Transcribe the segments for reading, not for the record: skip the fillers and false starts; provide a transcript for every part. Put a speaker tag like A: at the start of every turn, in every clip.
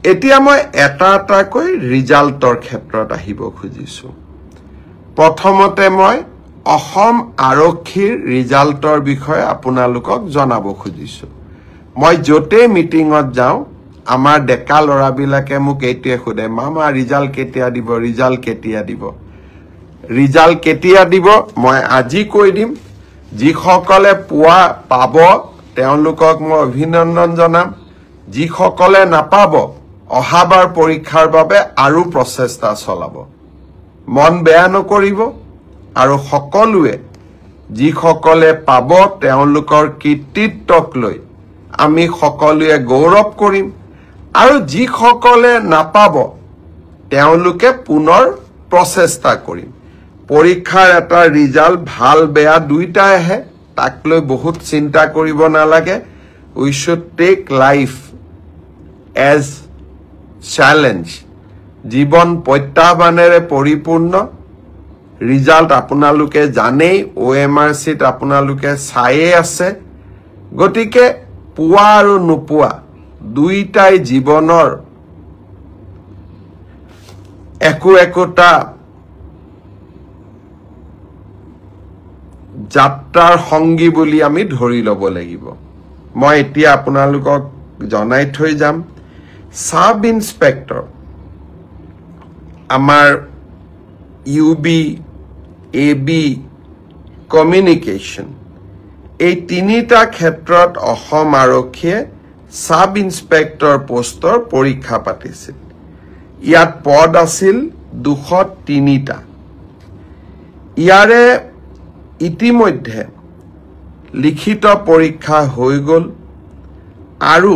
A: এতিয়া মই এটা এটাকৈ ৰিজাল্টৰ ক্ষেত্ৰত আহিব খুজিছোঁ। প্ৰথমতে মই অসম আৰক্ষীৰ ৰিজাল্টৰ বিষয়ে আপোনালোকক জনাব খুজিছোঁ। মই য'তেই মিটিঙত যাওঁ, আমাৰ ডেকা ল'ৰাবিলাকে মোক এইটোৱে সোধে, মামা ৰিজাল্ট কেতিয়া দিব, ৰিজাল্ট কেতিয়া দিব, ৰিজাল্ট কেতিয়া দিব? মই আজি কৈ দিম। যিসকলে পোৱা পাব তেওঁলোকক মই অভিনন্দন জনাম, যিসকলে নাপাব অহাবাৰ পৰীক্ষাৰ বাবে আৰু প্ৰচেষ্টা চলাব। মন বেয়া নকৰিব আৰু সকলোৱে যিসকলে পাব তেওঁলোকৰ কৃতিত্বক লৈ আমি সকলোৱে গৌৰৱ কৰিম আৰু যিসকলে নাপাব তেওঁলোকে পুনৰ প্ৰচেষ্টা কৰিম। পৰীক্ষাৰ এটা ৰিজাল্ট ভাল বেয়া দুইটাই আহে, তাক লৈ বহুত চিন্তা কৰিব নালাগে। We should take life as challenge. জীৱন প্ৰত্যাহ্বানেৰে পৰিপূৰ্ণ। ৰিজাল্ট আপোনালোকে জানেই, OMR চিত আপোনালোকে চায়ে আছে। গতিকে পোৱা আৰু নোপোৱা দুইটাই জীৱনৰ একো একোটা যাত্ৰাৰ সংগী বুলি আমি ধৰি ল'ব লাগিব। মই এতিয়া আপোনালোকক জনাই থৈ যাম, চাব ইনস্পেক্টৰ আমাৰ U B, A B, communication এই তিনিটা ক্ষেত্ৰত অসম আৰক্ষীয়ে চাব ইনস্পেক্টৰ পোষ্টৰ পৰীক্ষা পাতিছিল। ইয়াত পদ আছিল 203টা। ইয়াৰে ইতিমধ্যে লিখিত পৰীক্ষা হৈ গ'ল আৰু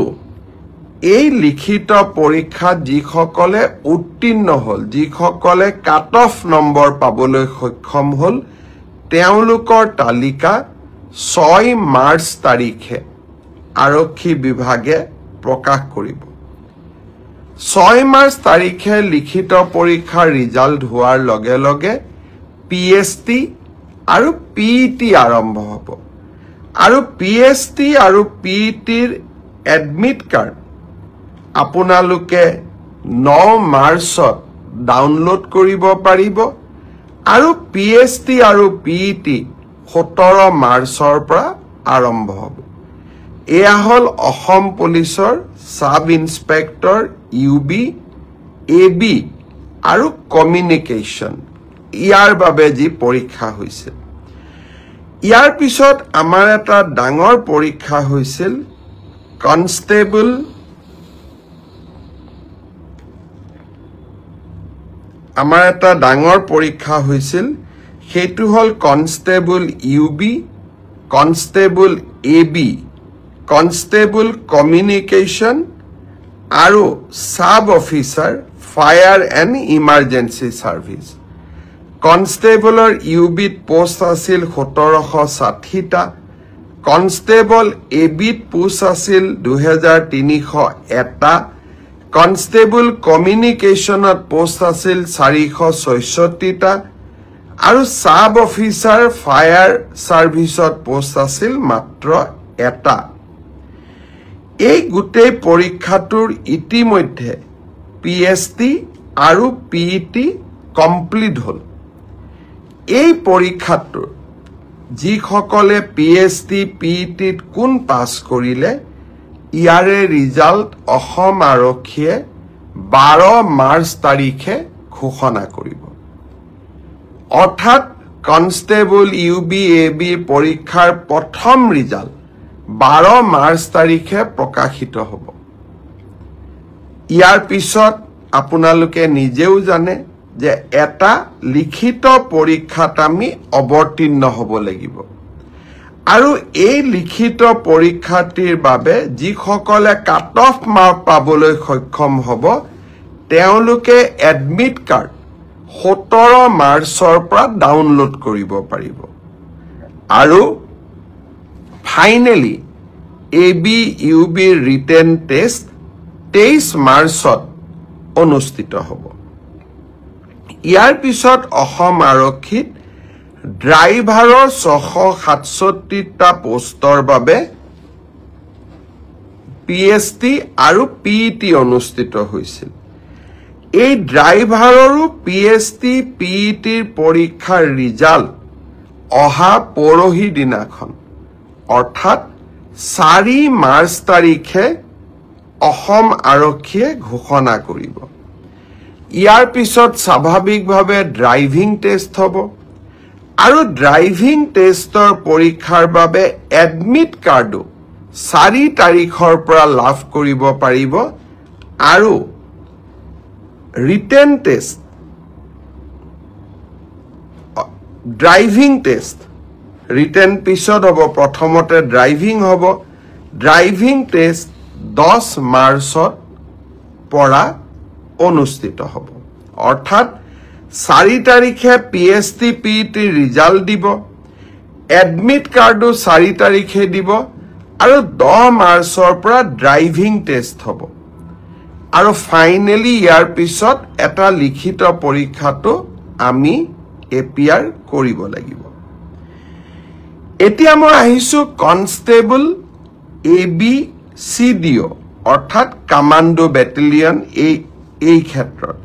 A: এই লিখিত পৰীক্ষাত যিসকলে উত্তীৰ্ণ হ'ল, যিসকলে কাট অফ নম্বৰ পাবলৈ সক্ষম হ'ল, তেওঁলোকৰ তালিকা 6 মাৰ্চ তাৰিখে আৰক্ষী বিভাগে প্ৰকাশ কৰিব। 6 মাৰ্চ তাৰিখে লিখিত পৰীক্ষাৰ ৰিজাল্ট হোৱাৰ লগে লগে PST আৰু PET আৰম্ভ হ'ব আৰু PST আৰু PETৰ এডমিট কাৰ্ড আপোনালোকে 9 মাৰ্চত ডাউনলোড কৰিব পাৰিব আৰু PST আৰু PET 17 মাৰ্চৰ পৰা আৰম্ভ হ'ব। এয়া হ'ল অসম পুলিচৰ sub inspector U B, A B আৰু কমিউনিকেশ্যন ইয়াৰ বাবে যি পৰীক্ষা হৈছিল। ইয়াৰ পিছত আমাৰ এটা ডাঙৰ পৰীক্ষা হৈছিল কনষ্টেবল, আমাৰ এটা ডাঙৰ পৰীক্ষা হৈছিল, সেইটো হ'ল constable U B, constable A B, constable communication আৰু sub officer fire and emergency service. কনষ্টেবলৰ U বিত পোষ্ট আছিল 1760টা, কনষ্টেবল এ বিত পোষ্ট আছিল 2301টা, কনষ্টেবল কমিউনিকেশ্যনত পোষ্ট আছিল 466টা আৰু চাব অফিচাৰ ফায়াৰ ছাৰ্ভিচত পোষ্ট আছিল মাত্ৰ এটা। এই গোটেই পৰীক্ষাটোৰ ইতিমধ্যে PST আৰু PET complete হ'ল। এই পৰীক্ষাটোৰ যিসকলে PST PETত কোন পাছ কৰিলে ইয়াৰে ৰিজাল্ট অসম আৰক্ষীয়ে 12 মাৰ্চ তাৰিখে ঘোষণা কৰিব। অৰ্থাৎ constable U B, A B পৰীক্ষাৰ প্ৰথম ৰিজাল্ট 12 মাৰ্চ তাৰিখে প্ৰকাশিত হ'ব। ইয়াৰ পিছত আপোনালোকে নিজেও জানে যে এটা লিখিত পৰীক্ষাত আমি অৱতীৰ্ণ হ'ব লাগিব আৰু এই লিখিত পৰীক্ষাটিৰ বাবে যিসকলে কাট অফ মাৰ্ক পাবলৈ সক্ষম হ'ব তেওঁলোকে এডমিট কাৰ্ড 17 মাৰ্চৰ পৰা ডাউনলোড কৰিব পাৰিব আৰু finally A B, U বিৰ ৰিটেন টেষ্ট 23 মাৰ্চত অনুষ্ঠিত হ'ব। ইয়াৰ পিছত অসম আৰক্ষীত ড্ৰাইভাৰৰ 667টা পোষ্টৰ বাবে পি এছ টি আৰু পি ই টি অনুষ্ঠিত হৈছিল। এই ড্ৰাইভাৰৰো P S T, P E টিৰ পৰীক্ষাৰ ৰিজাল্ট অহা পৰহি দিনাখন, অৰ্থাৎ 4 মাৰ্চ তাৰিখে অসম আৰক্ষীয়ে ঘোষণা কৰিব। ইয়াৰ পিছত স্বাভাৱিকভাৱে ড্ৰাইভিং টেষ্ট হ'ব আৰু ড্ৰাইভিং টেষ্টৰ পৰীক্ষাৰ বাবে এডমিট কাৰ্ডো 4 তাৰিখৰ পৰা লাভ কৰিব পাৰিব আৰু written test, driving test, written পিছত হ'ব, প্ৰথমতে ড্ৰাইভিং হ'ব। ড্ৰাইভিং টেষ্ট 10 মাৰ্চত পৰা অনুষ্ঠিত হ'ব। অৰ্থাৎ 4 তাৰিখে P S T, P E টিৰ ৰিজাল্ট দিব, এডমিট কাৰ্ডো 4 তাৰিখে দিব আৰু 10 মাৰ্চৰ পৰা ড্ৰাইভিং টেষ্ট হ'ব আৰু ফাইনেলি ইয়াৰ পিছত এটা লিখিত পৰীক্ষাটো আমি এপিয়াৰ কৰিব লাগিব। এতিয়া মই আহিছোঁ কনষ্টেবল এ, বি, চি, ডি, অ', অৰ্থাৎ কামাণ্ডো বেটেলিয়ন। এই ক্ষেত্ৰত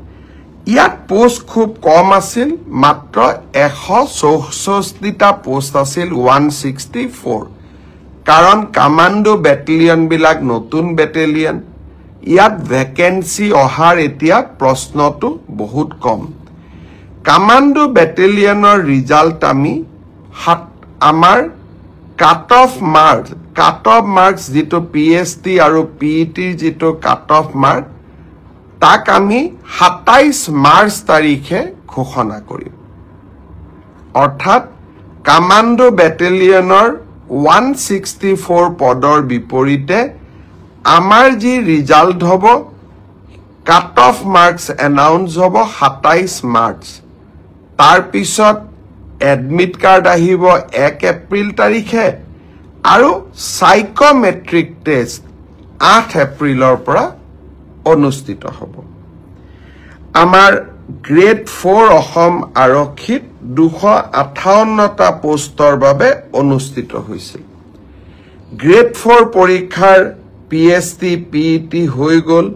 A: ইয়াত পোষ্ট খুব কম আছিল, মাত্ৰ 164টা পোষ্ট আছিল, 164। কাৰণ কামাণ্ডো বেটেলিয়নবিলাক নতুন বেটেলিয়ন, ইয়াত ভেকেঞ্চি অহাৰ এতিয়া প্ৰশ্নটো বহুত কম। কামাণ্ডো বেটেলিয়নৰ ৰিজাল্ট আমি আমাৰ cut off marks যিটো পি এছ টি আৰু পি ই টিৰ যিটো কাট অফ মাৰ্ক, তাক আমি 27 মাৰ্চ তাৰিখে ঘোষণা কৰিম। অৰ্থাৎ কামাণ্ডো বেটেলিয়নৰ 164 পদৰ বিপৰীতে আমাৰ যি ৰিজাল্ট হ'ব, কাট অফ মাৰ্কছ এনাউন্স হ'ব 27 মাৰ্চ। তাৰপিছত এডমিট কাৰ্ড আহিব 1 এপ্ৰিল তাৰিখে আৰু চাইকমেট্ৰিক টেষ্ট 8 এপ্ৰিলৰ পৰা অনুষ্ঠিত হ'ব। আমাৰ গ্ৰেড ফ'ৰ অসম আৰক্ষীত 258টা পোষ্টৰ বাবে অনুষ্ঠিত হৈছিল। গ্ৰেড ফ'ৰ পৰীক্ষাৰ P S T, P E T হৈ গ'ল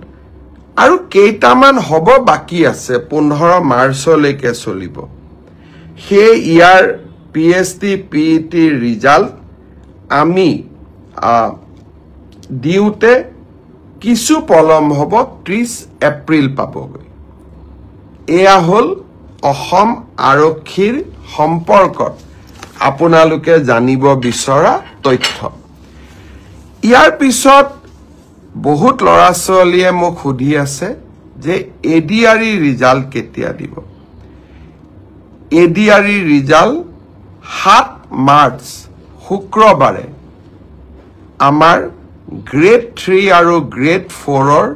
A: আৰু কেইটামান হ'ব বাকী আছে, 15 মাৰ্চলৈকে চলিব। সেই ইয়াৰ P S T, P E টিৰ ৰিজাল্ট আমি দিওঁতে কিছু পলম হ'ব, 30 এপ্ৰিল পাবগৈ। এয়া হ'ল অসম আৰক্ষীৰ সম্পৰ্কত আপোনালোকে জানিব বিচৰা তথ্য। ইয়াৰ পিছত বহুত ল'ৰা ছোৱালীয়ে মোক সুধি আছে যে A D R E result কেতিয়া দিব। A D R E result 7 March শুক্ৰবাৰে আমাৰ গ্ৰেড থ্ৰী আৰু গ্ৰেড ফ'ৰৰ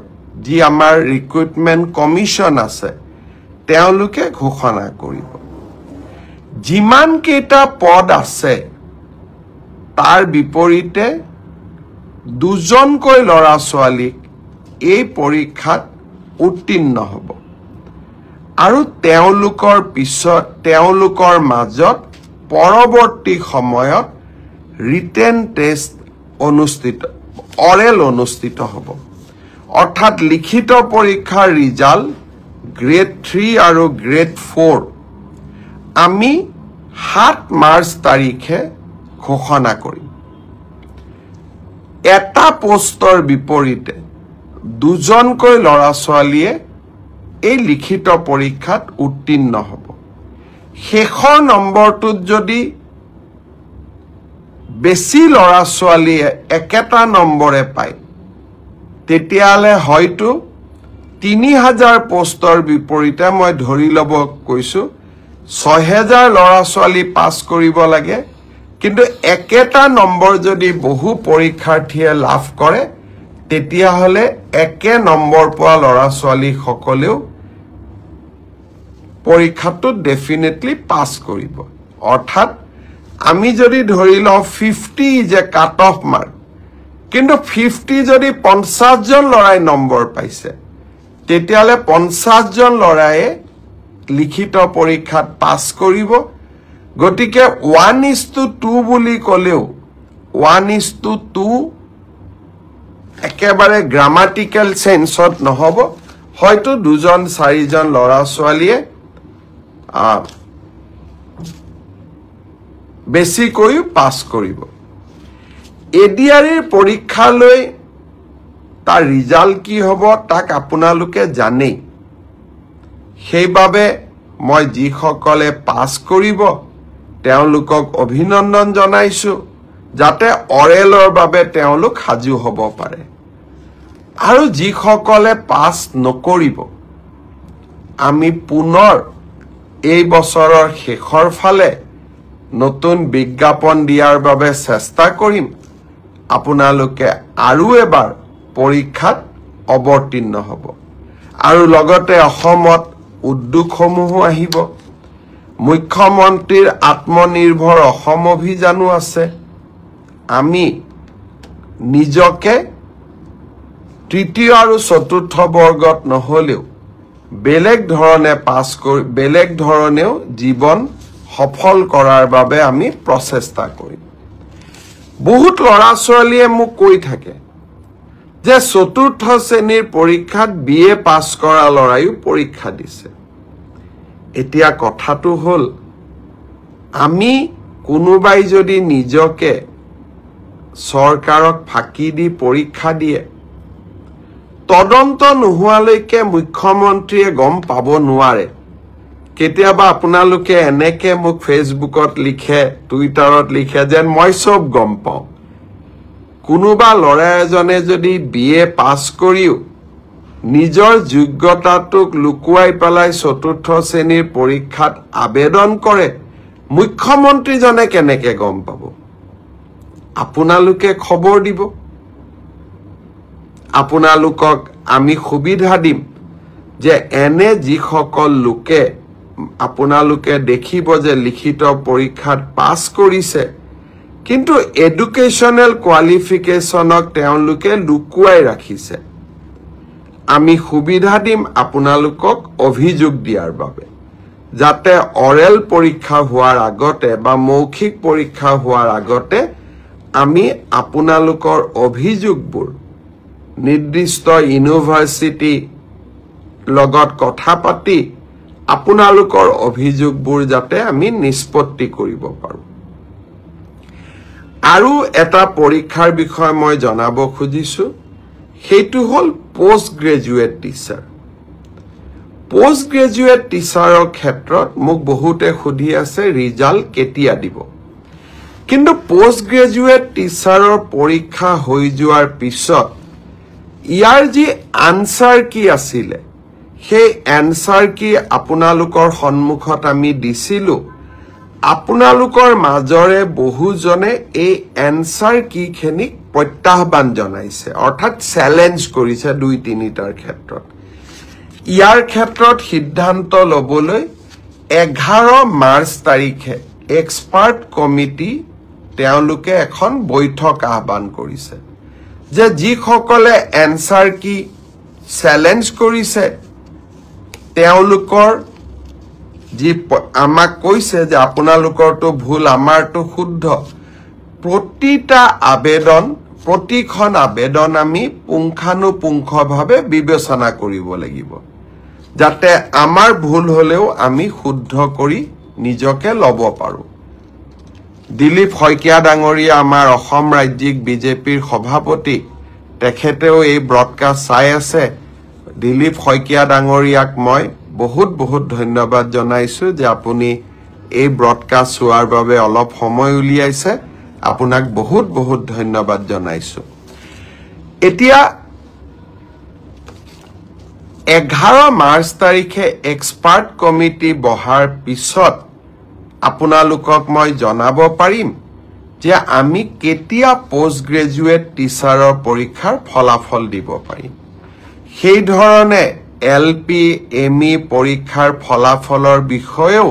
A: যি আমাৰ ৰিক্ৰুইটমেণ্ট কমিশ্যন আছে, তেওঁলোকে ঘোষণা কৰিব। যিমানকেইটা পদ আছে, তাৰ বিপৰীতে দুজনকৈ ল'ৰা ছোৱালীক এই পৰীক্ষাত উত্তীৰ্ণ হ'ব আৰু তেওঁলোকৰ পিছত তেওঁলোকৰ মাজত পৰৱৰ্তী সময়ত ৰিটেন টেষ্ট অনুষ্ঠিত, অৰেল অনুষ্ঠিত হ'ব। অৰ্থাৎ লিখিত পৰীক্ষাৰ ৰিজাল্ট গ্ৰেড থ্ৰী আৰু গ্ৰেড ফ'ৰ আমি 7 মাৰ্চ তাৰিখে ঘোষণা কৰিম। এটা পোষ্টৰ বিপৰীতে দুজনকৈ ল'ৰা ছোৱালীয়ে এই লিখিত পৰীক্ষাত উত্তীৰ্ণ হ'ব। শেষৰ নম্বৰটোত যদি বেছি ল'ৰা ছোৱালীয়ে একেটা নম্বৰে পায়, তেতিয়াহ'লে হয়তো 3000 পোষ্টৰ বিপৰীতে মই ধৰি ল'ব কৈছোঁ, 6000 ল'ৰা ছোৱালী পাছ কৰিব লাগে। কিন্তু একেটা নম্বৰ যদি বহু পৰীক্ষাৰ্থীয়ে লাভ কৰে, তেতিয়াহ'লে একে নম্বৰ পোৱা ল'ৰা ছোৱালীসকলেও পৰীক্ষাটোত ডেফিনেটলি পাছ কৰিব। অৰ্থাৎ আমি যদি ধৰি লওঁ 50 is a cut off mark, কিন্তু 50 যদি 50জন ল'ৰাই নম্বৰ পাইছে, তেতিয়াহ'লে 50জন ল'ৰায়ে লিখিত পৰীক্ষাত পাছ কৰিব। গতিকে 1:2 বুলি ক'লেও 1:2 একেবাৰে গ্ৰামাটিকেল চেন্সত নহ'ব, হয়তো দুজন চাৰিজন ল'ৰা ছোৱালীয়ে বেছিকৈও পাছ কৰিব। এডিআৰিৰ পৰীক্ষালৈ তাৰ ৰিজাল্ট কি হ'ব তাক আপোনালোকে জানেই। সেইবাবে মই যিসকলে পাছ কৰিব তেওঁলোকক অভিনন্দন জনাইছোঁ, যাতে অৰেলৰ বাবে তেওঁলোক সাজু হ'ব পাৰে। আৰু যিসকলে পাছ নকৰিব, আমি পুনৰ এই বছৰৰ শেষৰ ফালে নতুন বিজ্ঞাপন দিয়াৰ বাবে চেষ্টা কৰিম। আপোনালোকে আৰু এবাৰ পৰীক্ষাত অৱতীৰ্ণ হ'ব। আৰু লগতে অসমত উদ্যোগসমূহো আহিব। মুখ্যমন্ত্ৰীৰ আত্মনিৰ্ভৰ অসম অভিযানো আছে। আমি নিজকে তৃতীয় আৰু চতুৰ্থ বৰ্গত নহ'লেও বেলেগ ধৰণে পাছ কৰি বেলেগ ধৰণেও জীৱন সফল কৰাৰ বাবে আমি প্ৰচেষ্টা কৰিম। বহুত ল'ৰা ছোৱালীয়ে মোক কৈ থাকে যে চতুৰ্থ শ্ৰেণীৰ পৰীক্ষাত বি এ পাছ কৰা ল'ৰায়ো পৰীক্ষা দিছে। এতিয়া কথাটো হ'ল, আমি কোনোবাই যদি নিজকে চৰকাৰক ফাঁকি দি পৰীক্ষা দিয়ে, তদন্ত নোহোৱালৈকে মুখ্যমন্ত্ৰীয়ে গম পাব নোৱাৰে। কেতিয়াবা আপোনালোকে এনেকে মোক ফেচবুকত লিখে, টুইটাৰত লিখে যেন মই চব গম পাওঁ। কোনোবা ল'ৰা এজনে যদি বি এ পাছ কৰিও নিজৰ যোগ্যতাটোক লুকুৱাই পেলাই চতুৰ্থ শ্ৰেণীৰ পৰীক্ষাত আবেদন কৰে, মুখ্যমন্ত্ৰীজনে কেনেকে গম পাব? আপোনালোকে খবৰ দিব, আপোনালোকক আমি সুবিধা দিম যে এনে যিসকল লোকে আপোনালোকে দেখিব যে লিখিত পৰীক্ষাত পাছ কৰিছে, কিন্তু এডুকেশ্যনেল কোৱালিফিকেশ্যনক তেওঁলোকে লুকুৱাই ৰাখিছে, আমি সুবিধা দিম আপোনালোকক অভিযোগ দিয়াৰ বাবে, যাতে অৰেল পৰীক্ষা হোৱাৰ আগতে বা মৌখিক পৰীক্ষা হোৱাৰ আগতে আমি আপোনালোকৰ অভিযোগবোৰ নিৰ্দিষ্ট ইউনিভাৰ্চিটি লগত কথা পাতি আপোনালোকৰ অভিযোগবোৰ যাতে আমি নিষ্পত্তি কৰিব পাৰোঁ। আৰু এটা পৰীক্ষাৰ বিষয়ে মই জনাব খুজিছোঁ, সেইটো হ'ল post graduate teacher. Post graduate টিচাৰৰ ক্ষেত্ৰত মোক বহুতে সুধি আছে ৰিজাল্ট কেতিয়া দিব। কিন্তু পোষ্ট গ্ৰেজুৱেট টিচাৰৰ পৰীক্ষা হৈ যোৱাৰ পিছত ইয়াৰ যি আনচাৰ কি আছিলে, সেই এনচাৰ কি আপোনালোকৰ সন্মুখত আমি দিছিলোঁ। আপোনালোকৰ মাজৰে বহুজনে এই এনচাৰ কিখিনিক প্ৰত্যাহ্বান জনাইছে, অৰ্থাৎ চেলেঞ্জ কৰিছে দুই তিনিটাৰ ক্ষেত্ৰত। ইয়াৰ ক্ষেত্ৰত সিদ্ধান্ত ল'বলৈ 11 মাৰ্চ তাৰিখে এক্সপাৰ্ট কমিটি তেওঁলোকে এখন বৈঠক আহ্বান কৰিছে যে যিসকলে এনচাৰ কি চেলেঞ্জ কৰিছে তেওঁলোকৰ যি আমাক কৈছে যে আপোনালোকৰটো ভুল, আমাৰটো শুদ্ধ, প্ৰতিটা আবেদন, প্ৰতিখন আবেদন আমি পুংখানুপুংখভাৱে বিবেচনা কৰিব লাগিব, যাতে আমাৰ ভুল হ'লেও আমি শুদ্ধ কৰি নিজকে ল'ব পাৰোঁ। দিলীপ শইকীয়া ডাঙৰীয়া আমাৰ অসম ৰাজ্যিক বিজেপিৰ সভাপতি, তেখেতেও এই ব্ৰডকাষ্ট চাই আছে। দিলীপ শইকীয়া ডাঙৰীয়াক মই বহুত বহুত ধন্যবাদ জনাইছোঁ যে আপুনি এই ব্ৰডকাষ্ট চোৱাৰ বাবে অলপ সময় উলিয়াইছে। আপোনাক বহুত বহুত ধন্যবাদ জনাইছোঁ। এতিয়া 11 মাৰ্চ তাৰিখে এক্সপাৰ্ট কমিটি বহাৰ পিছত আপোনালোকক মই জনাব পাৰিম যে আমি কেতিয়া পোষ্ট গ্ৰেজুৱেট টিচাৰৰ পৰীক্ষাৰ ফলাফল দিব পাৰিম। সেইধৰণে এল পি এম ই পৰীক্ষাৰ ফলাফলৰ বিষয়েও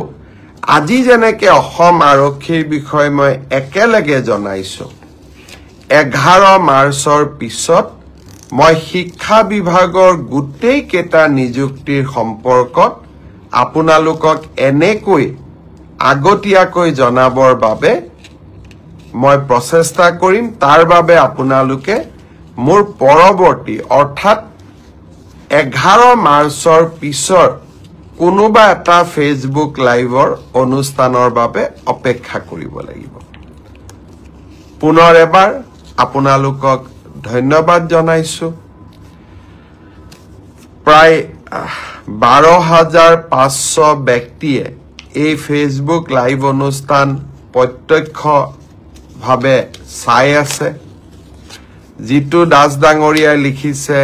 A: আজি যেনেকে অসম আৰক্ষীৰ বিষয়ে মই একেলগে জনাইছোঁ, 11 মাৰ্চৰ পিছত মই শিক্ষা বিভাগৰ গোটেইকেইটা নিযুক্তিৰ সম্পৰ্কত আপোনালোকক এনেকৈ আগতীয়াকৈ জনাবৰ বাবে মই প্ৰচেষ্টা কৰিম। তাৰ বাবে আপোনালোকে মোৰ পৰৱৰ্তী অৰ্থাৎ 11 মাৰ্চৰ পিছৰ কোনোবা এটা ফেচবুক লাইভৰ অনুষ্ঠানৰ বাবে অপেক্ষা কৰিব লাগিব। পুনৰ এবাৰ আপোনালোকক ধন্যবাদ জনাইছো। প্ৰায় 12,500 ব্যক্তিয়ে এই ফেচবুক লাইভ অনুষ্ঠান প্ৰত্যক্ষভাৱে চাই আছে। জিতু দাস ডাঙৰীয়াই লিখিছে,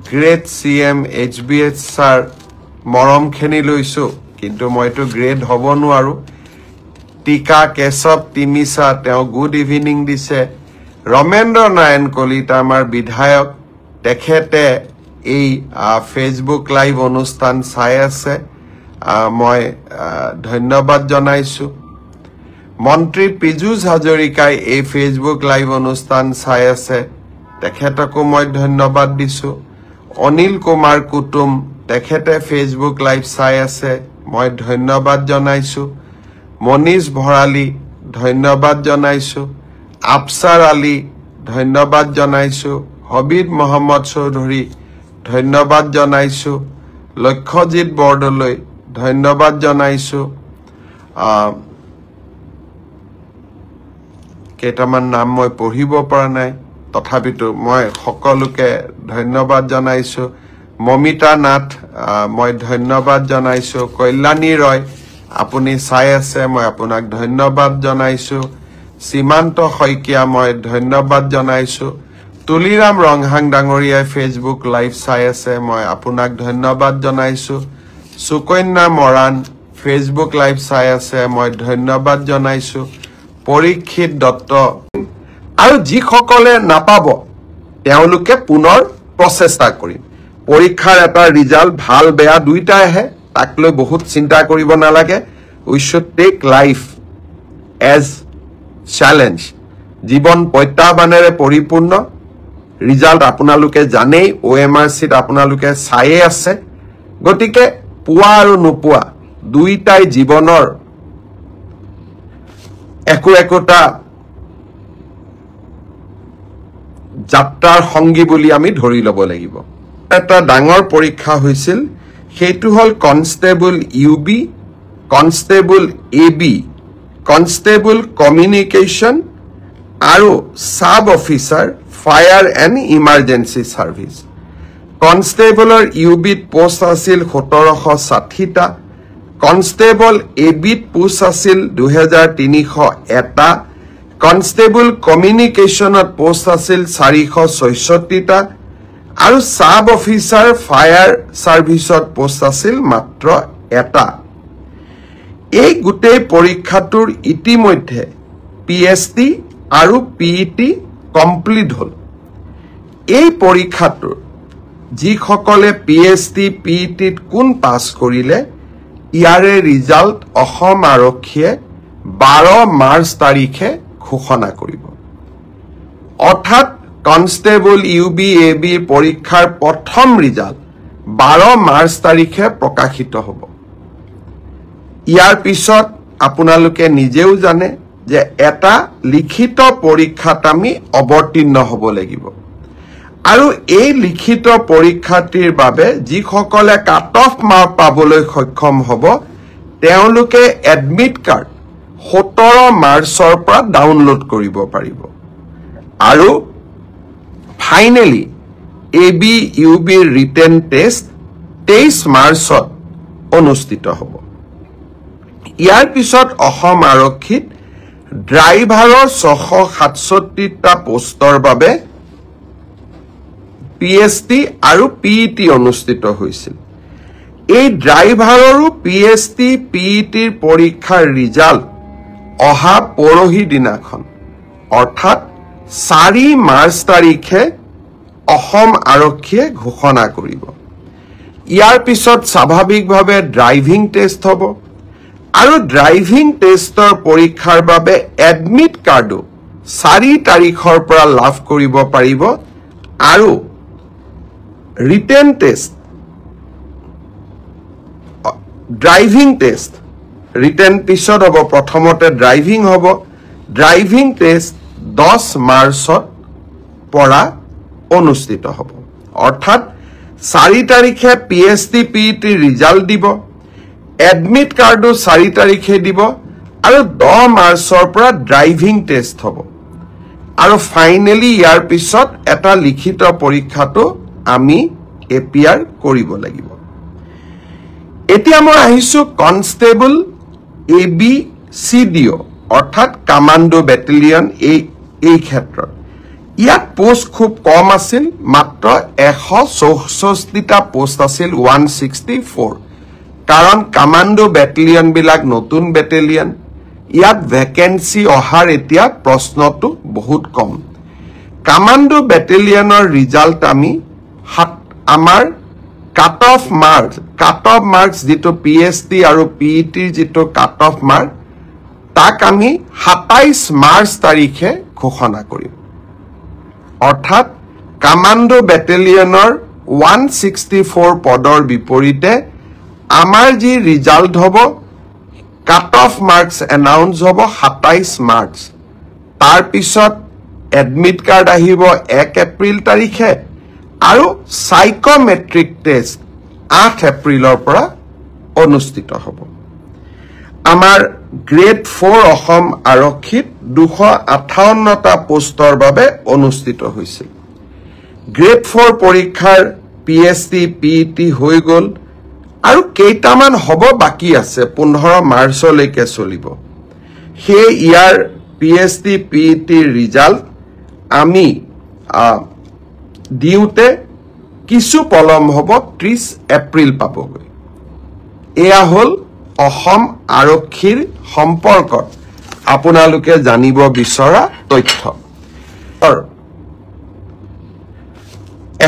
A: great C M H B S sir, মৰমখিনি লৈছোঁ, কিন্তু মইতো গ্ৰেট হ'ব নোৱাৰোঁ। টিকা কেশৱ তিমিছা, তেওঁ গুড ইভিনিং দিছে। ৰমেন্দ্ৰ নাৰায়ণ কলিতা আমাৰ বিধায়ক, তেখেতে এই ফেচবুক লাইভ অনুষ্ঠান চাই আছে, মই ধন্যবাদ জনাইছোঁ। মন্ত্ৰী পীযুষ হাজৰিকাই এই ফেচবুক লাইভ অনুষ্ঠান চাই আছে, তেখেতকো মই ধন্যবাদ দিছোঁ। অনিল কুমাৰ কুটুম, তেখেতে ফেচবুক লাইভ চাই আছে, মই ধন্যবাদ জনাইছোঁ। মনীষ ভৰালী, ধন্যবাদ জনাইছোঁ। আফছাৰ আলী, ধন্যবাদ জনাইছোঁ। হবিব মহম্মদ চৌধুৰী, ধন্যবাদ জনাইছোঁ। লক্ষ্যজিৎ বৰদলৈ, ধন্যবাদ জনাইছোঁ। কেইটামান নাম মই পঢ়িব পৰা নাই, তথাপিতো মই সকলোকে ধন্যবাদ জনাইছোঁ। মমিতা নাথ, মই ধন্যবাদ জনাইছোঁ। কল্যাণী ৰয়, আপুনি চাই আছে, মই আপোনাক ধন্যবাদ জনাইছোঁ। সীমান্ত শইকীয়া, মই ধন্যবাদ জনাইছোঁ। তুলিৰাম ৰংহাং ডাঙৰীয়াই ফেচবুক লাইভ চাই আছে, মই আপোনাক ধন্যবাদ জনাইছোঁ। সুকন্যা মৰাণ ফেচবুক লাইভ চাই আছে, মই ধন্যবাদ জনাইছোঁ। পৰীক্ষিত দত্ত আৰু যিসকলে নাপাব তেওঁলোকে পুনৰ প্ৰচেষ্টা কৰিম। পৰীক্ষাৰ এটা ৰিজাল্ট ভাল বেয়া দুইটাই আহে, তাক লৈ বহুত চিন্তা কৰিব নালাগে। We should take life as challenge. জীৱন প্ৰত্যাহ্বানেৰে পৰিপূৰ্ণ। ৰিজাল্ট আপোনালোকে জানেই, অ' এম আৰ চিত আপোনালোকে চায়ে আছে। গতিকে পোৱা আৰু নোপোৱা দুইটাই জীৱনৰ একো একোটা যাত্ৰাৰ সংগী বুলি আমি ধৰি ল'ব লাগিব। এটা ডাঙৰ পৰীক্ষা হৈছিল, সেইটো হ'ল constable U B, constable A B, constable communication আৰু sub officer fire and emergency service. কনষ্টেবলৰ U বিত পোষ্ট আছিল 1760টা, কনষ্টেবল এ বিত পোষ্ট আছিল 2301টা, কনষ্টেবল কমিউনিকেশ্যনত পোষ্ট আছিল 466টা আৰু চাব অফিচাৰ ফায়াৰ ছাৰ্ভিচত পোষ্ট আছিল মাত্ৰ এটা। এই গোটেই পৰীক্ষাটোৰ ইতিমধ্যে পি এছ টি আৰু পি ই টি কমপ্লিট হ'ল। এই পৰীক্ষাটোৰ যিসকলে P S T P E টিত কোন পাছ কৰিলে, ইয়াৰে ৰিজাল্ট অসম আৰক্ষীয়ে 12 মাৰ্চ তাৰিখে ঘোষণা কৰিব। অৰ্থাৎ কনষ্টেবল ইউ বি এ বিৰ পৰীক্ষাৰ প্ৰথম ৰিজাল্ট 12 মাৰ্চ তাৰিখে প্ৰকাশিত হ'ব। ইয়াৰ পিছত আপোনালোকে নিজেও জানে যে এটা লিখিত পৰীক্ষাত আমি অৱতীৰ্ণ হ'ব লাগিব আৰু এই লিখিত পৰীক্ষাটিৰ বাবে যিসকলে কাট অফ মাৰ্ক পাবলৈ সক্ষম হ'ব তেওঁলোকে এডমিট কাৰ্ড 17 মাৰ্চৰ পৰা ডাউনলোড কৰিব পাৰিব আৰু ফাইনেলি এ বি ইউ বিৰ ৰিটেন টেষ্ট 23 মাৰ্চত অনুষ্ঠিত হ'ব। ইয়াৰ পিছত অসম আৰক্ষীত ড্ৰাইভাৰৰ 667টা পোষ্টৰ বাবে পি এছ টি আৰু পি ই টি অনুষ্ঠিত হৈছিল। এই ড্ৰাইভাৰৰো P S T P E টিৰ পৰীক্ষাৰ ৰিজাল্ট অহা পৰহি দিনাখন অৰ্থাৎ 4 মাৰ্চ তাৰিখে অসম আৰক্ষীয়ে ঘোষণা কৰিব। ইয়াৰ পিছত স্বাভাৱিকভাৱে ড্ৰাইভিং টেষ্ট হ'ব আৰু ড্ৰাইভিং টেষ্টৰ পৰীক্ষাৰ বাবে এডমিট কাৰ্ডো 4 তাৰিখৰ পৰা লাভ কৰিব পাৰিব আৰু written test, driving test written পিছত হ'ব, প্ৰথমতে ড্ৰাইভিং হ'ব। ড্ৰাইভিং টেষ্ট 10 মাৰ্চত পৰা অনুষ্ঠিত হ'ব। অৰ্থাৎ 4 তাৰিখে P S T P E টিৰ ৰিজাল্ট দিব, এডমিট কাৰ্ডো 4 তাৰিখে দিব আৰু 10 মাৰ্চৰ পৰা ড্ৰাইভিং টেষ্ট হ'ব আৰু ফাইনেলি ইয়াৰ পিছত এটা লিখিত পৰীক্ষাটো আমি এপিয়াৰ কৰিব লাগিব। এতিয়া মই আহিছোঁ constable A B C D O অৰ্থাৎ কামাণ্ডো বেটেলিয়ন এই ক্ষেত্ৰত। ইয়াত পোষ্ট খুব কম আছিল, মাত্ৰ 164টা পোষ্ট আছিল, 164। কাৰণ কামাণ্ডো বেটেলিয়নবিলাক নতুন বেটেলিয়ন, ইয়াত ভেকেঞ্চি অহাৰ এতিয়া প্ৰশ্নটো বহুত কম। কামাণ্ডো বেটেলিয়নৰ ৰিজাল্ট আমি আমাৰ কাট অফ মাৰ্কছ যিটো পি এছ টি আৰু পি ই টিৰ যিটো কাট অফ মাৰ্ক, তাক আমি 27 মাৰ্চ তাৰিখে ঘোষণা কৰিম। অৰ্থাৎ কামাণ্ডো বেটেলিয়নৰ 164 পদৰ বিপৰীতে আমাৰ যি ৰিজাল্ট হ'ব, কাট অফ মাৰ্কছ এনাউন্স হ'ব 27 মাৰ্চ। তাৰপিছত এডমিট কাৰ্ড আহিব 1 এপ্ৰিল তাৰিখে আৰু চাইক'মেট্ৰিক টেষ্ট 8 এপ্ৰিলৰ পৰা অনুষ্ঠিত হ'ব। আমাৰ গ্ৰেড 4 অসম আৰক্ষীত 258টা পোষ্টৰ বাবে অনুষ্ঠিত হৈছিল। গ্ৰেড 4 পৰীক্ষাৰ P S T P E T হৈ গ'ল আৰু কেইটামান হ'ব বাকী আছে, 15 মাৰ্চলৈকে চলিব। সেয়ে ইয়াৰ P S T P E টিৰ ৰিজাল্ট আমি দিওঁতে কিছু পলম হ'ব, 30 এপ্ৰিল পাবগৈ। এয়া হ'ল অসম আৰক্ষীৰ সম্পৰ্কত আপোনালোকে জানিব বিচৰা তথ্য।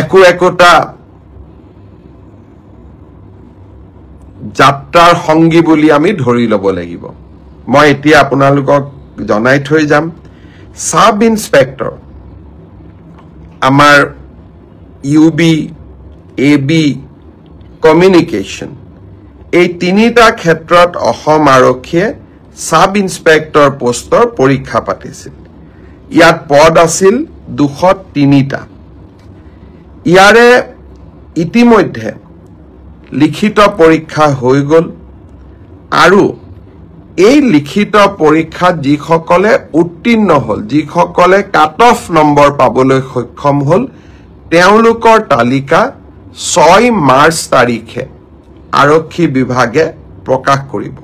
A: একো একোটা যাত্ৰাৰ সংগী বুলি আমি ধৰি ল'ব লাগিব। মই এতিয়া আপোনালোকক জনাই থৈ যাম, চাব ইন্সপেক্টৰ আমাৰ U B, A B, communication এই তিনিটা ক্ষেত্ৰত অসম আৰক্ষীয়ে চাব ইন্সপেক্টৰ পোষ্টৰ পৰীক্ষা পাতিছিল। ইয়াত পদ আছিল 203টা। ইয়াৰে ইতিমধ্যে লিখিত পৰীক্ষা হৈ গ'ল আৰু এই লিখিত পৰীক্ষাত যিসকলে উত্তীৰ্ণ হ'ল, যিসকলে কাট অফ নম্বৰ পাবলৈ সক্ষম হ'ল, তেওঁলোকৰ তালিকা 6 মাৰ্চ তাৰিখে আৰক্ষী বিভাগে প্ৰকাশ কৰিব।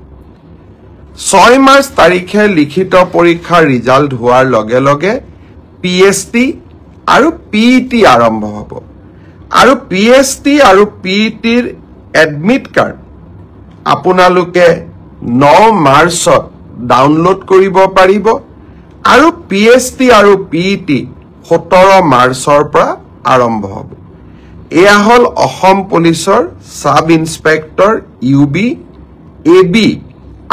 A: 6 মাৰ্চ তাৰিখে লিখিত পৰীক্ষাৰ ৰিজাল্ট হোৱাৰ লগে লগে পি এছ টি আৰু পি ই টি আৰম্ভ হ'ব আৰু পি এছ টি আৰু পি ই টিৰ এডমিট কাৰ্ড আপোনালোকে 9 মাৰ্চত ডাউনলোড কৰিব পাৰিব আৰু পি এছ টি আৰু পি ই টি 17 মাৰ্চৰ পৰা আৰম্ভ হ'ব। এয়া হ'ল অসম পুলিচৰ sub inspector U B, A B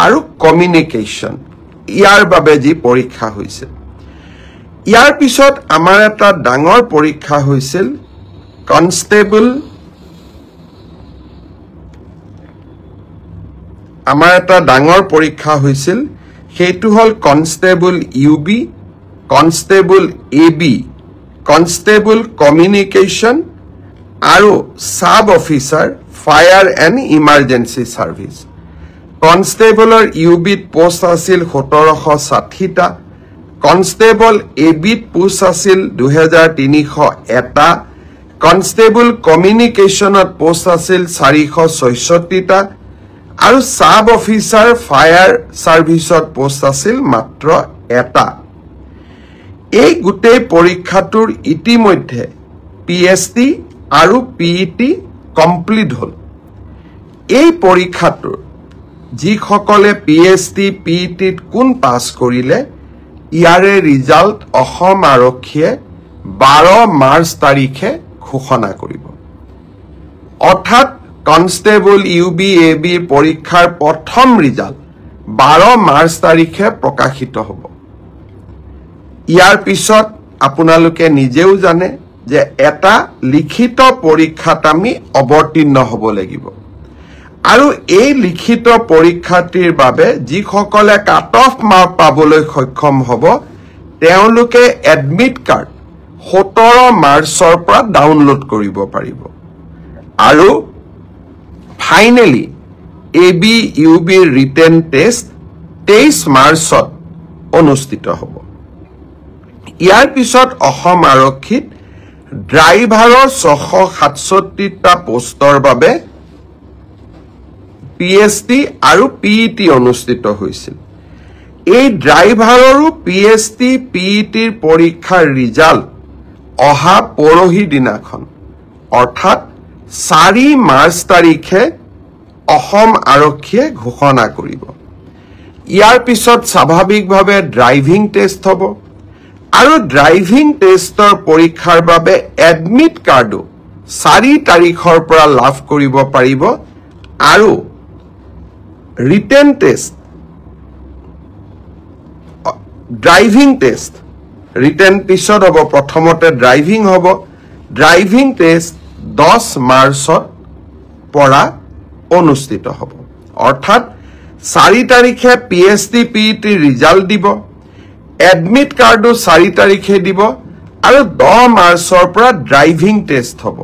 A: আৰু কমিউনিকেশ্যন ইয়াৰ বাবে যি পৰীক্ষা হৈছিল। ইয়াৰ পিছত আমাৰ এটা ডাঙৰ পৰীক্ষা হৈছিল কনষ্টেবল, আমাৰ এটা ডাঙৰ পৰীক্ষা হৈছিল, সেইটো হ'ল constable U B, constable A B, constable communication আৰু sub officer fire and emergency service. কনষ্টেবলৰ U বিত পোষ্ট আছিল 1760টা, কনষ্টেবল এ বিত পোষ্ট আছিল 2301টা, কনষ্টেবল কমিউনিকেশ্যনত পোষ্ট আছিল 466টা আৰু চাব অফিচাৰ ফায়াৰ ছাৰ্ভিচত পোষ্ট আছিল মাত্ৰ 1টা। এই গোটেই পৰীক্ষাটোৰ ইতিমধ্যে পি এছ টি আৰু পি ই টি কমপ্লিট হ'ল। এই পৰীক্ষাটোৰ যিসকলে P S T P E টিত কোন পাছ কৰিলে, ইয়াৰে ৰিজাল্ট অসম আৰক্ষীয়ে 12 মাৰ্চ তাৰিখে ঘোষণা কৰিব। অৰ্থাৎ constable U B A B পৰীক্ষাৰ প্ৰথম ৰিজাল্ট 12 মাৰ্চ তাৰিখে প্ৰকাশিত হ'ব। ইয়াৰ পিছত আপোনালোকে নিজেও জানে যে এটা লিখিত পৰীক্ষাত আমি অৱতীৰ্ণ হ'ব লাগিব আৰু এই লিখিত পৰীক্ষাটিৰ বাবে যিসকলে কাট অফ মাৰ্ক পাবলৈ সক্ষম হ'ব, তেওঁলোকে এডমিট কাৰ্ড 17 মাৰ্চৰ পৰা ডাউনলোড কৰিব পাৰিব। আৰু ফাইনেলি এ বি, ইউ বিৰ ৰিটেন টেষ্ট 23 মাৰ্চত অনুষ্ঠিত হ'ব। ইয়াৰ পিছত অসম আৰক্ষীত ড্ৰাইভাৰৰ 667টা পোষ্টৰ বাবে পিএছটি আৰু পিইটি অনুষ্ঠিত হৈছিল। এই ড্ৰাইভাৰৰো পিএছটি, পিইটিৰ পৰীক্ষাৰ ৰিজাল্ট অহা পৰহি দিনাখন, অৰ্থাৎ 4 মাৰ্চ তাৰিখে অসম আৰক্ষীয়ে ঘোষণা কৰিব। ইয়াৰ পিছত স্বাভাৱিকভাৱে ড্ৰাইভিং টেষ্ট হ'ব আৰু ড্ৰাইভিং টেষ্টৰ পৰীক্ষাৰ বাবে এডমিট কাৰ্ডো 4 তাৰিখৰ পৰা লাভ কৰিব পাৰিব আৰু written test, driving test, written পিছত হ'ব, প্ৰথমতে ড্ৰাইভিং হ'ব। ড্ৰাইভিং টেষ্ট 10 মাৰ্চত পৰা অনুষ্ঠিত হ'ব। অৰ্থাৎ 4 তাৰিখে পিএছটি, পিইটিৰ ৰিজাল্ট দিব, এডমিট কাৰ্ডো 4 তাৰিখে দিব আৰু 10 মাৰ্চৰ পৰা ড্ৰাইভিং টেষ্ট হ'ব।